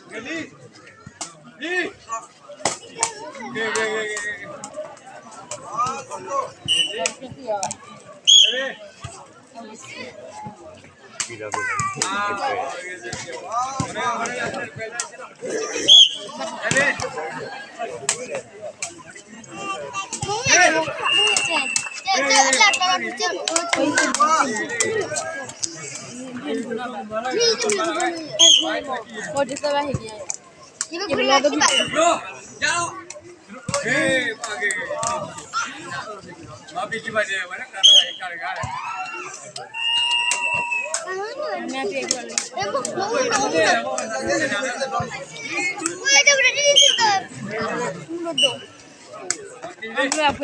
အဝဲအပှဲ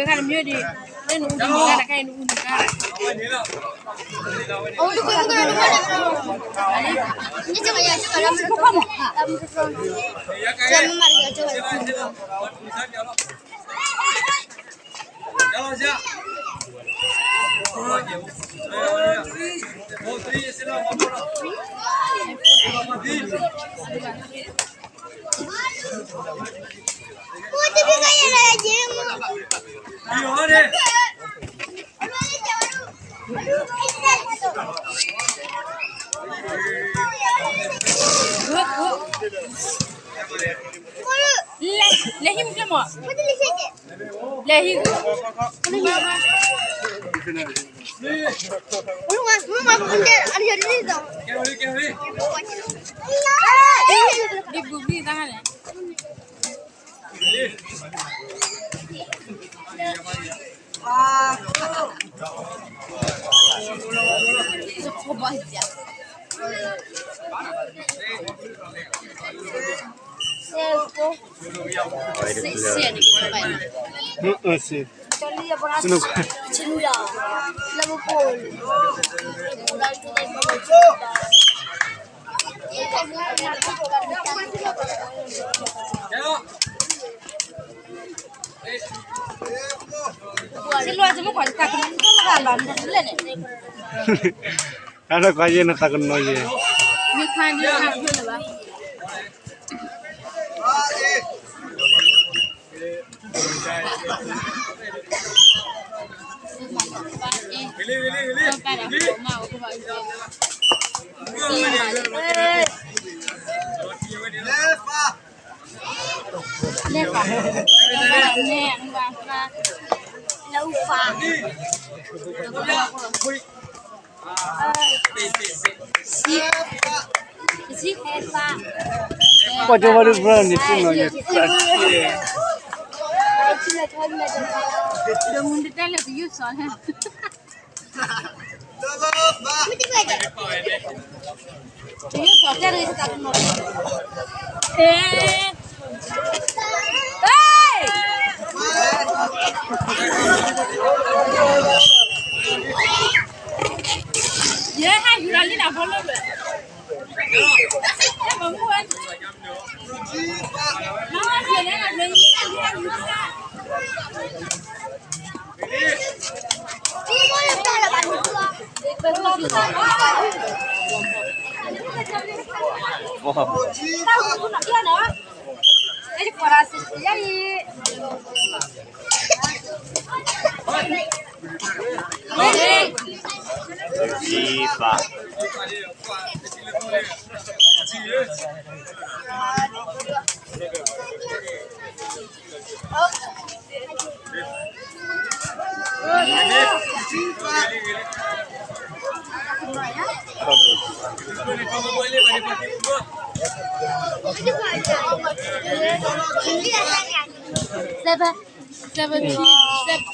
ၤခါတမ့ၢ်ဒီး လၢနအူဒံးနကါတခါအံၤ နအူနကါ လဲၤဟံးမ့ၢ်မး လဲၤဟံး ဒ်ပူၤဘံၣ်တၢ်န့ၣ် တၢ်တခွါယဲၢ်နသးကနီၤယဲၢ် ပှၤကၠီဝါဒုးဘရၣ်န့ၣ် စံၣ်နီၤယဲၢ်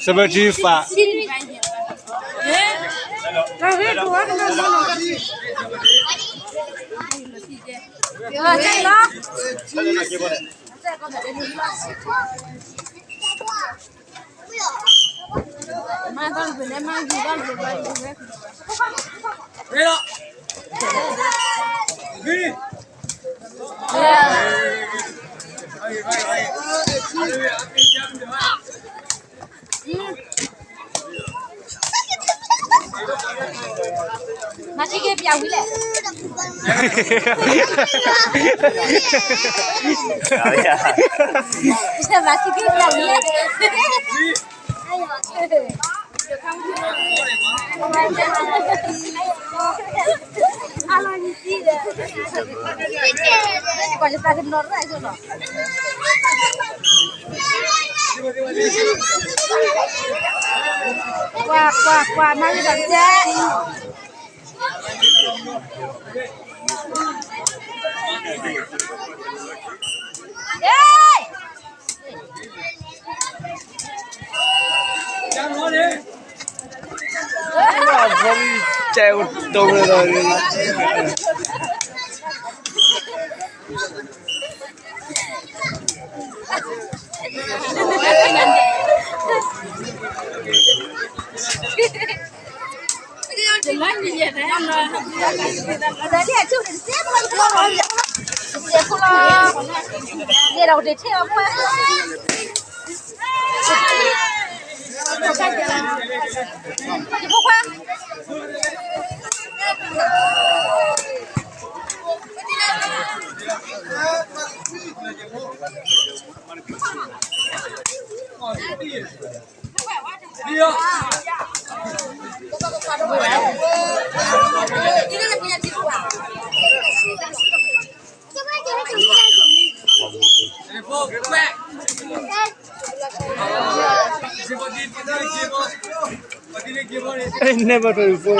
seventy five. မၤဆံက့ပျးဝံၤလဲၣ်. မၤဆံက့ပျးဝံၤလဲၣ်. အလီၤနံၤသံဒီး ကွၢ်ယသးကနီၤရၢၣ်အဆိနီၤ. ကွၢ် ကွၢ် ကွၢ် မၤဂ့ၤဒီးကစဲး. Never try before.